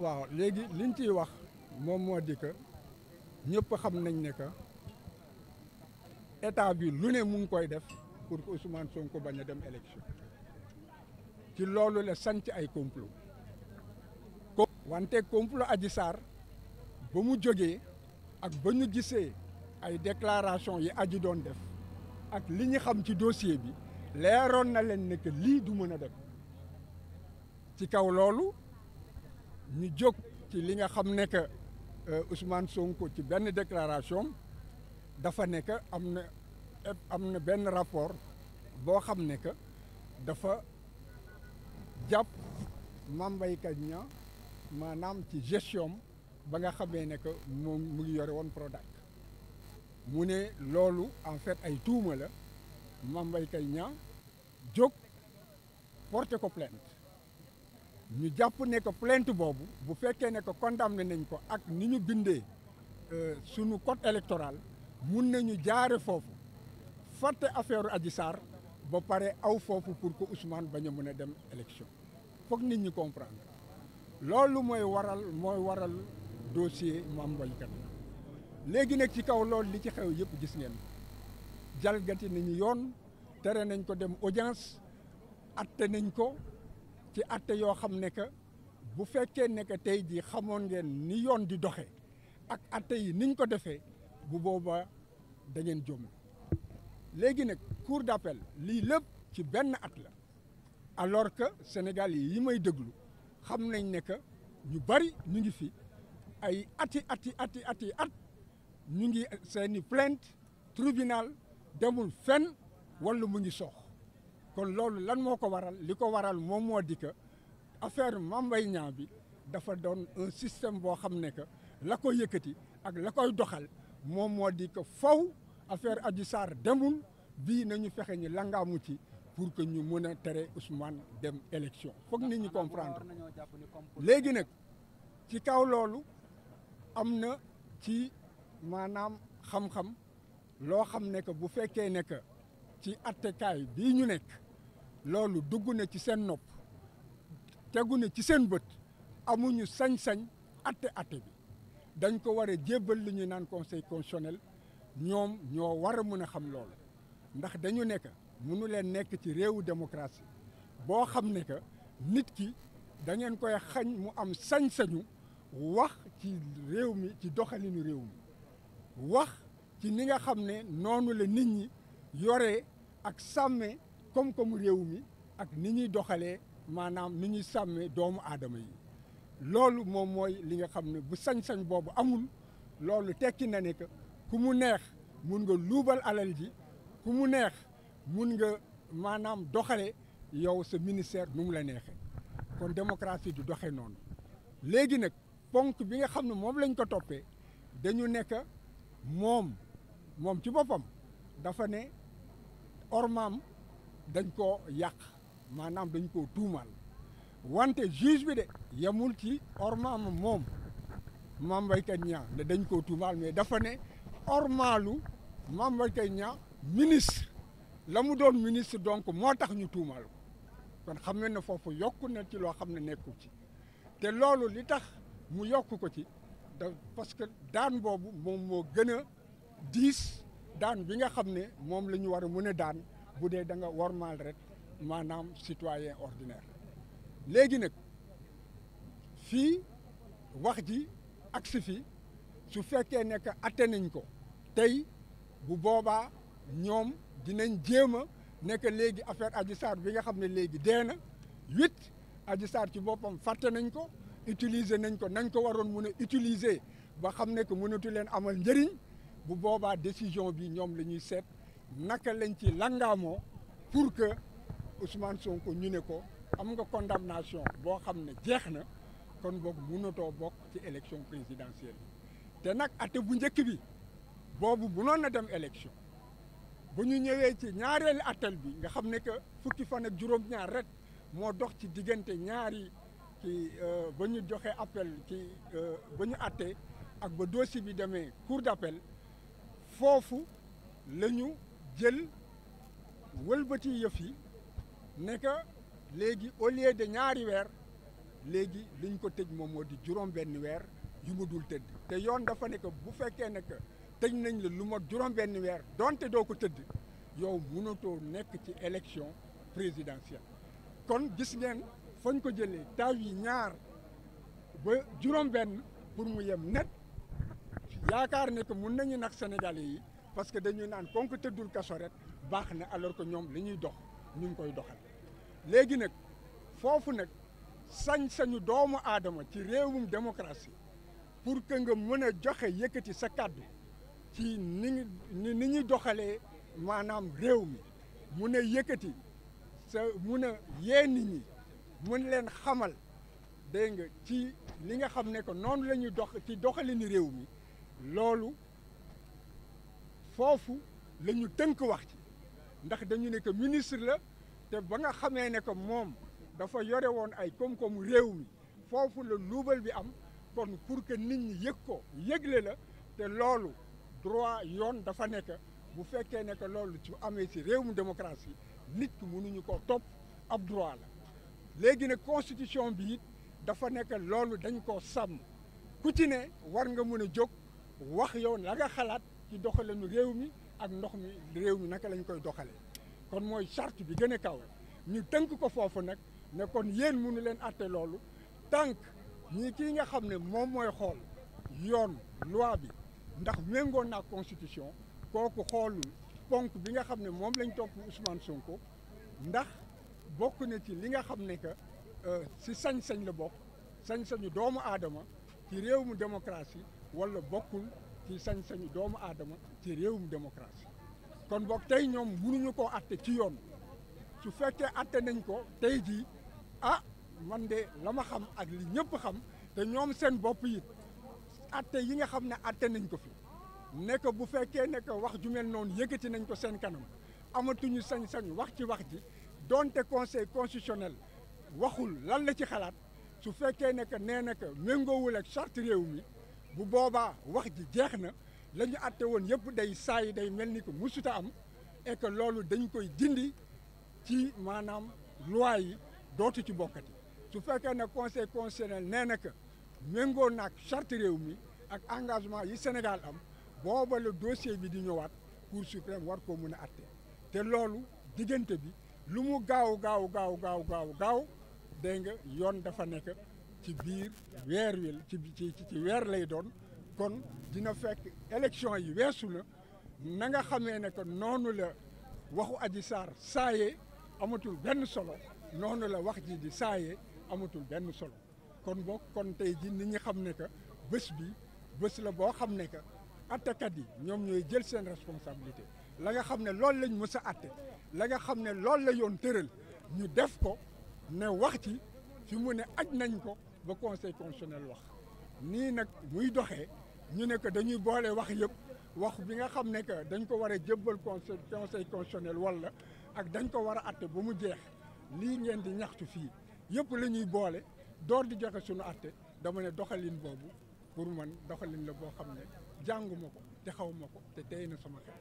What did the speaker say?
waaw léegi liñ ciy wax moom moo di que ñëpp xam nañ ne que état bi lu ne mu ngi koy def pour que Ousmane Sonko bañ a dem élection ci loolu la sanc ay complot wante complot Adji Sarr ba mu jógee ak ba ñu gisee ay déclaration yi Adji doon def ak li ñu xam ci dossier bi leeroon na leen ne que lii du mën a dem ci kaw loolu ñu jóg ci li nga xam ne que Ousmane Sonko ci benn déclaration dafa ne que am na benn rapport boo xam ne que dafa jàpp Mame Niang maanaam ci gestion ba nga xamee ne que moom mu ngi yore woon Prodac mu ne loolu en fait ay tuuma la Mame Niang jóg porté ko plainte ñu jàpp ne que plainte boobu bu fekkee ne que condamné nañ ko ak ni ñu bindee sunu code électoral mun nañu jaare foofu fàtte affaire Adji Sarr ba pare aw foofu pour que Ousmane bañ a mën a dem élection foog nit ñi comprendre loolu mooy waral dossier Mame Niang léegi nag ci kaw loolu li ci xew yëpp gis ngeen jalgati nañu yoon tere nañ ko dem audience atte nañ ko ci atte yoo xam ne que bu fekkee ne que tey jii xamoon ngeen ni yoon di doxe ak atte yi niñ ko defee bu boobaa da ngeen jom léegi nag cour d'appel lii lépp ci benn at la alors que Sénégal yi may déglu xam nañ ne que ñu bari ñu ngi fi ay at ñu ngi seeni plainte tribunal demul fenn wala mu ngi sox kon loolu lan moo ko waral li ko waral moom moo di que affaire Mame Niang bi dafa doon un système boo xam ne que la ko yëkkati ak la koy doxal moom moo di que faw affaire Adji Sarr demul bii nañu fexe ñi langaamu ci pour que ñu mën a tere Ousmane dem élection foog nit ñi comprendre léegi nag ci kaw loolu am na ci maanaam xam-xam loo xam ne que bu fekkee ne que ci attekaay bii ñu nekk loolu dugg na ci seen nopp tegu na ci seen bët amuñu sañ-sañ atte bi dañ ko war a jébbal li ñuy naan conseil constitutionnel ñoom ñoo war a mën a xam loolu ndax dañu nekk mënu leen nekk ci réewu démocratie boo xam ne que nit ki da ngeen koy xañ mu am sañ-sañu wax ci réew mi ci doxalinu réew mi wax ci ni nga xam ne noonu la nit ñi yoree ak sàmmee koom-koomu réew mi ak ni ñuy doxalee maanaam ni ñuy sàmmee doomu aadama yi loolu moom mooy li nga xam ne bu sañ-sañ boobu amul loolu tekki na ne que ku mu neex mun nga luubal alal ji ku mu neex mun nga maanaam doxale yow sa ministère nu mu la neexee kon démocratie du doxe noonu léegi nag ponk bi nga xam ne moom lañ ko toppee dañu nekk moom ci boppam dafa ne ormaam dañ koo yàq maanaam dañ koo tuumaal wante juge bi de yemul ci ormaam moom Mame Niang ne dañ koo tuumaal mais dafa ne ormaalu Mame Niang ministre la mu doon ministre donc moo tax ñu tuumaal ko kon xam ne foofu yokku na ci loo xam ne nekkul ci te loolu li tax mu yokk ko ci parce que daan boobu moom moo gën a diis daan bi nga xam ne moom la ñu war a mën a daan bu dee da nga wormaal rek maanaam citoyen ordinaire léegi nag fii wax ji agsi fi su fekkee ne que atte nañ ko tey bu boobaa ñoom dinañ jéem a nekk léegi affaire Adji Sarr bi nga xam ne léegi dee na 8 Adji Sarr ci boppam fàtte nañ ko utiliser nañ ko nañ ko waroon mun a utiliser ba xam ne que mënatu leen amal njëriñ bu boobaa décision bi ñoom la ñuy seet naka lañ ci langaamoo pour que Ousmane Sonko ñu ne ko am nga condamnation boo xam ne jeex na kon boog mënatoo bokk ci élection présidentielle te nag atte bu njëkk bi boobu mënoon na dem élection bu ñu ñëwee ci ñaareelu attel bi nga xam ne que fukki fan ak juróom-ñaar rek moo dox ci diggante ñaari ci ba ñu joxe appel ci ba ñu atte ak ba dossier bi demee cour d'appel foofu la ñu jël wëlbati yëf yi ne que léegi au lieu de ñaari weer léegi liñ ko tëj moom moo di juróom-benn weer yu mu dul tëdd te yoon dafa ne que bu fekkee ne que tëj nañ la lu mot juróom-benn weer donte doo ko tëdd yow mënatoo nekk ci élection présidentielle. kon gis ngeen fañ ko jëlee taw yi ñaar ba juróom-benn pour mu yem net yaakaar ne que mun nañu nag Sénégalais yi parce que dañuy naan kon ko tëddul kaso rek baax na alors que ñoom li ñuy dox ñu ngi koy doxal léegi nag foofu nag sañ-sañu doomu aadama ci réewum démocratie pour que nga mën a joxe yëkkati sa kàddu ci ni ñuy doxalee maanaam réew mi mun a yëkkati sa mun a yee nit ñi mun leen xamal dégg nga ci li nga xam ne que noonu la ñuy dox ci doxalini réew mi loolu foofu la ñu tënk wax ci ndax dañu ne que ministre la te ba nga xamee ne que moom dafa yore woon ay koom-koomu réew mi foofu la luubal bi am kon pour que nit ñi yëg ko yëgle la te loolu droit yoon dafa nekk bu fekkee ne que loolu ci amee ci réewum démocratie nit ki mënuñu ko topp ab droit la léegi nag constitution bi it dafa nekk loolu dañ koo sàmm ku ci ne war nga mën a jóg wax yow la nga xalaat ci doxalinu réew mi ak ndox mi réew mi naka lañ koy doxalee kon mooy charte bi gën a kaw ñu tënk ko foofu nag ne kon yéen mënu leen atte loolu tànk ñii kii nga xam ne moom mooy xool yoon loi bi ndax méngoo naa constitution kooku xoolul ponk bi nga xam ne moom lañ topp Ousmane Sonko ndax bokk na ci li nga xam ne que si sañ-sañ la bokk sañ-sañu doomu aadama ci réewum démocratie wala bokkul ci sañ-sañu doomu aadama ci réewum démocratie kon boog tey ñoom mënuñu koo atte ci yoon su fekkee atte nañ ko tey jii man de la ma xam ak li ñëpp xam te ñoom seen bopp it atte yi nga xam ne atte nañ ko fi ne que bu fekkee ne que wax ju mel noonu yëkkati nañ ko seen kanam amatuñu sañ-sañ wax ci wax ji donte conseil constitutionnel waxul lan la ci xalaat su fekkee ne que nee na que méngoowul ak charte réew mi bu boobaa wax ji jeex na la ñu atte woon yëpp day saay day mel ni que musuta am et que loolu dañ koy dindi ci maanaam loi yi dootu ci bokkati su fekkee ne conseil constitutionnel nee na que méngoo naag charte réew mi ak engagement yi Sénégal am booba la dossier bi di ñëwaat Cour suprême war koo mën a atte te loolu diggante bi lu mu gaaw dégg nga yoon dafa nekk ci biir weer wi ci weer lay doon kon dina fekk élection yi weesu na nga xamee ne que noonu la waxu Adji Sarr saayee amatul benn solo noonu la wax ji di saayee amatul benn solo kon boog kon tey ji nit ñi xam ne que bés bi bés la boo xam ne que attekat yi ñoom ñooy jël seen responsabilité la nga xam ne loolu lañ mës a atte la nga xam ne loolu la yoon tëral ñu def ko ne wax ci fi mu ne aj nañ ko ba conseil constitutionnel wax nii nag muy doxee ñu ne que dañuy boole wax yëpp wax bi nga xam ne que dañ ko war a jébbal conseil constitutionnel wala ak dañ ko war a atte ba mu jeex lii ngeen di ñaxtu fii yëpp la ñuy boole door di joxe suñu atte dama ne doxalin boobu pour man doxalin la boo xam ne jànguma ko te xaw ma ko te tey na sama xel